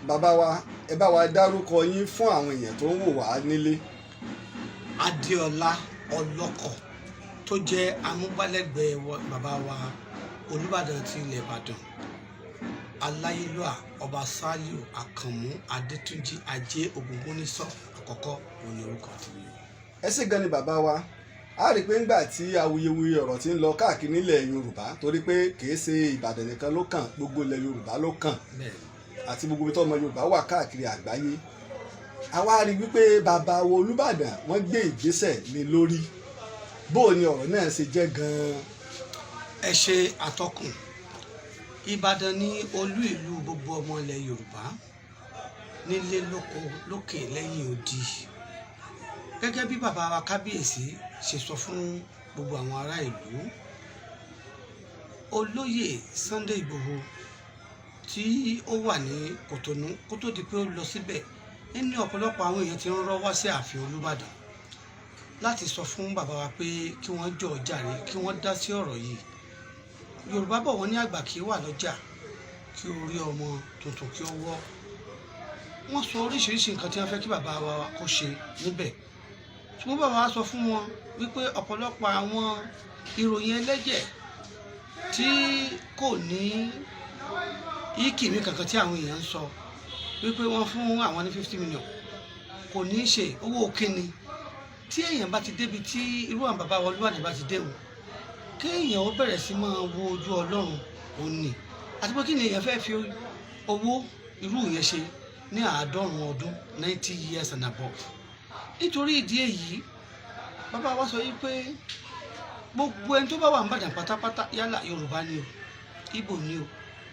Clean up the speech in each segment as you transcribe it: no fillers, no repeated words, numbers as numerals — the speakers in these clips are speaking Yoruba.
Bàbá wa, ẹ bá wa dárúkọ yín fún àwọn èèyàn tó ń wò wá nílé. Adéọlá Ọlọ́kọ̀, tó jẹ́ amúgbálẹ́gbẹ̀ẹ́ bàbá wa Olúbàdàn ti ilẹ̀ Ìbàdàn, aláyélúwà Ọba Sàlíù Àkànmú Adétúnjì Ajé Ògúngúnnísọ̀ Àkọ́kọ́, òun ni orúkọ tèmi. Ẹ sì gan ni, bàbá wa. A rí i pé ńgbà tí awuyewuye ọ̀rọ̀ ti ń lọ káàkiri nílẹ̀ Yorùbá, torí pé kìí ṣe Ìbàdàn nìkan ló kàn, gbogbo ilẹ̀ Yorùbá ló kàn àti gbogbo ibi tó ọmọ Yorùbá wà káàkiri àgbáyé, a wá rí i wípé bàbá wa Olúbàdàn, wọ́n gbé ìgbésẹ̀ lé lórí. Bó o ní ọ̀rọ̀ náà ṣe jẹ́ gan-an? Ẹ ṣe, àtọkùn. Ìbàdàn ní olú ìlú gbogbo ọmọ ilẹ̀ Yorùbá, nílé, lóko, lókè, lẹ́yìn odi. Gẹ́gẹ́ bí bàbá wa kábíyèsí ṣe sọ fún gbogbo àwọn ará ìlú, olóyè Sunday Ìgbòho tí ó wà ní Kòtònú, kó tó di pé ó lọ síbẹ̀, ní ọ̀pọ̀lọpọ̀ àwọn èèyàn ti ń rọ́ wá sí ààfin Olúbàdàn láti sọ fún bàbá wa pé kí wọ́n jọ̀ọ́ jàre, kí wọ́n dá sí ọ̀rọ̀ yìí. Yorùbá bọ̀, wọ́n ní àgbà kì í wà lọ́jà kí orí ọmọ tuntun kí ó wọ́. Wọ́n sọ oríṣiríṣi nǹkan tí wọ́n fẹ́ kí bàbá wa kó ṣe níbẹ̀, ṣùgbọ́n bàbá wa sọ fún wọn wípé ọ̀pọ̀lọpọ̀ àwọn ìròyìn ẹlẹ́jẹ̀ tí kò ní ìkìmí kankan tí àwọn èèyàn ń sọ wípé wọ́n fún àwọn ní 50 million, kò ní í ṣe owó kíni. Tí èèyàn bá ti débi tí irú àwọn bàbá wa Olúbàdàn bá ti déhùn, kéèyàn ó bẹ̀rẹ̀ sí máa wo ojú Ọlọ́run òun ni, àti pé kí ni èèyàn fẹ́ fi owó irú yẹn ṣe ní 90 ọdún, 90 years and above? Nítorí ìdí èyí, bàbá wa sọ yìí pé gbogbo ẹni tó bá wà n'Ìbàdàn pátápátá, yálà Yorùbá ni o, Ìgbò ni o,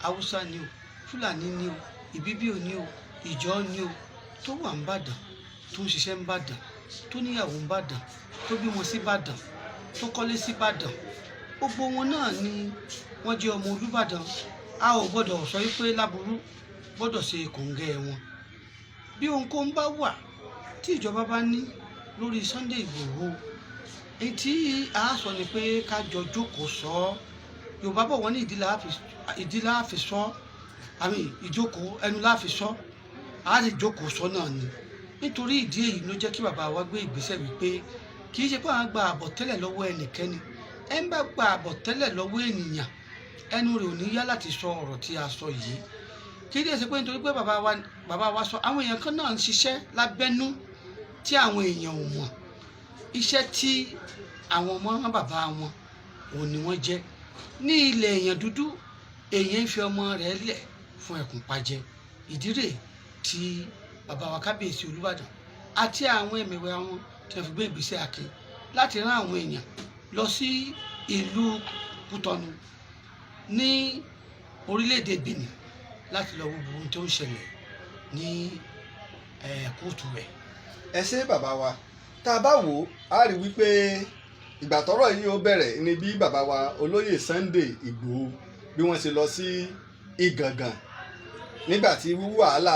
Haúsá ni o, Fúlàní ni o, Ìbíbíò ni o, Ìjọ ni o, tó wà n'Ìbàdàn, tó ń ṣiṣẹ́ n'Ìbàdàn, tó níyàwó n'Ìbàdàn, tó bímọ sí Ìbàdàn, tó kọ́lé sí Ìbàdàn, gbogbo wọn náà ni wọ́n jẹ́ ọmọ Olúbàdàn. A ò gbọ́dọ̀ sọ wípé láburú gbọ́dọ̀ ṣe kòǹgẹ́ wọn. Bí ohunkóhun bá wà tí ìjọba bá ní lórí Sunday Ìgbòho, èyí tí a sọ ni pé ká jọ jókòó sọ ọ́. Yorùbá bọ̀, wọ́n ní ìdí la fi sọ, àmì ìjókòó ẹnu la fi sọ, a sì jókòó sọ náà ni. Nítorí ìdí èyí ló jẹ́ kí bàbá wa gbé ìgbésẹ̀ wípé kì í ṣe pé àwọn gba àbọ̀ tẹ́lẹ̀ lọ́wọ́ ẹnikẹ́ni. Ẹ ń bá gba àbọ̀ tẹ́lẹ̀ lọ́wọ́ ènìyàn, ẹnu rẹ̀ ò ní yá láti sọ ọ̀rọ̀ tí a sọ yìí. Kì í dẹ̀ ṣe pé nítorí pé bàbá wa sọ, àwọn èèyàn kan náà ń ṣiṣẹ́ lábẹ́nú tí àwọn èèyàn ò mọ̀. Iṣẹ́ tí àwọn ọmọ rán bàbá wọn òun ni wọ́n jẹ́. Ní ilẹ̀ èèyàn dúdú, èèyàn ń fi ọmọ rẹ̀ lẹ̀ fún ẹkùn pajẹ. Ìdí rèé tí bàbá wa kábíyèsí Olúbàdàn àti àwọn ẹ̀mẹ̀wẹ̀ àwọn tí wọ́n fi gbé ìgbésẹ̀ akin láti rán àwọn èèyàn lọ sí ìlú Kútọ́nù ní orílẹ̀-èdè Benin láti lọ wo gbogbo ohun tó ń ṣẹlẹ̀ ní kóòtù rẹ̀. Ẹ ṣé, bàbá wa. Tá a bá wò ó, a rí wípé ìgbà tọ́rọ̀ yìí ó bẹ̀rẹ̀ ní bí bàbá wa olóyè Sunday Ìgbòho, bí wọ́n ṣe lọ sí Ìgàngàn nígbà tí wàhálà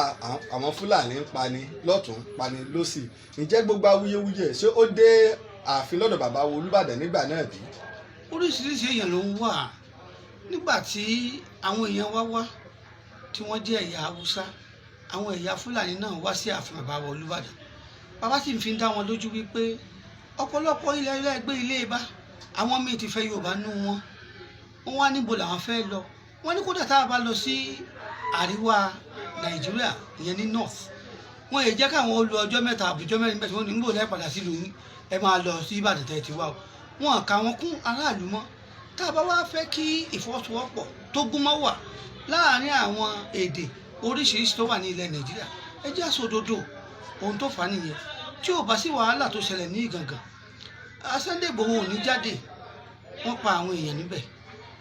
àwọn Fúlàní ń pani lọ́tún, pani lọ́sì. Ǹjẹ́ gbogbo awuyewuye, ṣé ó dé ààfin lọ́dọ̀ bàbá wa Olúbàdàn nígbà náà bí? Oríṣiríṣi èèyàn ló ń wà. Nígbà tí àwọn èèyàn wá wá tí wọ́n jẹ́ ẹ̀yà Haúsá, àwọn ẹ̀yà Fúlàní náà wá sí ààfin bàbá wa Olúbàdàn, bàbá sì fi ń dá wọn lójú wípé ọ̀pọ̀lọpọ̀ ilẹ̀ ilẹ̀ gbé ilé bá àwọn míì ti fẹ́ Yorùbá nú wọn. Wọ́n wá níbo làwọn fẹ́ lọ. Wọ́n ní kódà tá a bá lọ sí àríwá Nàìjíríà, ìyẹn ní north, wọ́n yìí jẹ́ káwọn ó lo ọjọ́ 3 àbújọ́ 4 mẹ́ta. Wọ́n ní níbo lẹ́ padà sílùú yín? Ẹ máa lọ sí Ìbàdàn tẹ́ ẹ ti wá o. Wọn kà wọ́n kún aráàlú mọ́. Tá a bá wá fẹ́ kí ìfọwọ́sowọ́pọ̀ tó gúnmọ́ wà láàárín àwọn èdè oríṣiríṣi tó wà ní ilẹ̀ Nàìjíríà, ẹ jẹ́ àsòdodo. Ohun tó fà á nìyẹn. Tí ò bá sí wàhálà tó ṣẹlẹ̀ ní Ìgàngàn, Sunday Igboho ò ní jáde. Wọ́n pa àwọn èèyàn níbẹ̀,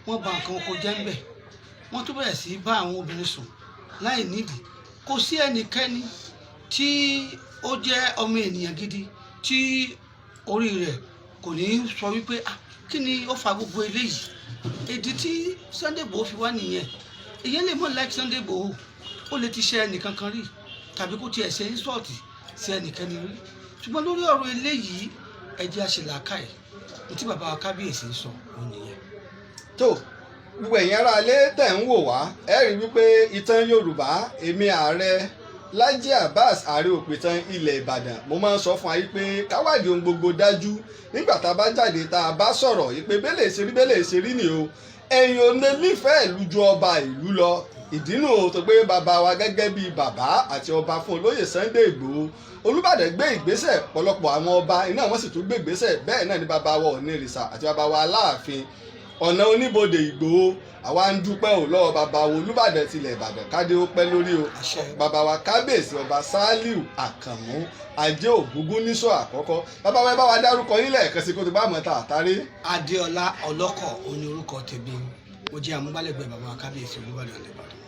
wọ́n bà nǹkan oko jẹ́ níbẹ̀, wọ́n tún bẹ̀rẹ̀ sí í bá àwọn obìnrin sùn láì nídìí. Kò sí ẹnikẹ́ni tí ó jẹ́ ọmọ ènìyàn gidi tí orí rẹ̀ kò ní sọ wípé, "Ah, kí ni ó fa gbogbo eléyìí?" Ìdí tí Sunday Igboho fi wá nìyẹn. Èyàn lè mọ̀ like Sunday Igboho, ó lè ti ṣe ẹnìkan kan rí tàbí kó tiẹ̀ ṣe insult sí ẹnìkan rí, ṣùgbọ́n lórí ọ̀rọ̀ eléyìí, ẹ jẹ́ á ṣe làákàyè. Ní tí bàbá wa kábíyèsí ń sọ òun nìyẹn. Tó. Gbogbo ẹ̀yin ará ilé tẹ̀ ń wò wá, ẹ rí wípé ìtàn Yorùbá, èmi ààrẹ Lájí Abbas, ààrẹ òpìtàn ilẹ̀ Ìbàdàn, mo máa ń sọ fún wa yìí pé káwádìí ohun gbogbo dájú nígbà tá a bá jáde, tá a bá sọ̀rọ̀ yìí pé bẹ́lẹ̀ ṣe rí, bẹ́lẹ̀ ṣe rí ni o. Ẹ̀yin ò lè nífẹ̀ẹ́ ìlú ju ọba ìlú lọ. Ìdínú o tó pé bàbá wa gẹ́gẹ́ bíi bàbá àti ọba fún olóyè Sunday Ìgbòho, Olúbàdàn gbé ìgbésẹ̀, ọ̀pọ̀lọpọ̀ àwọn ọba iná wọn sì tún gbé ìgbésẹ̀. Bẹ́ẹ̀ náà ni bàbá wa Ọ̀nìrìsà àti bàbá wa Aláàfin ọ̀nà oníbodè Ìgbòho. Àwa ń dúpẹ́ ò lọ́wọ́ bàbá wa Olúbàdàn tilẹ̀ Ìbàdàn, kádé ó pẹ́ lórí o. Àṣẹ. Bàbá wa kábíyèsí, Ọba Sálíù Àkànmú Ajé Ògúngúnnísọ̀ àkọ́kọ́. Bàbá wa, ẹ bá wa dárúkọ yín lẹ́ẹ̀kan sí kó tó bá mọ̀ ta àtàrí. Adéọlá Ọlọ́kọ̀ òní orúkọ tèmi. Mo jẹ́ amúgbálẹ́gbẹ̀ẹ́ bàbá kábíyèsí Olúbàdàn l'Ìbàdàn.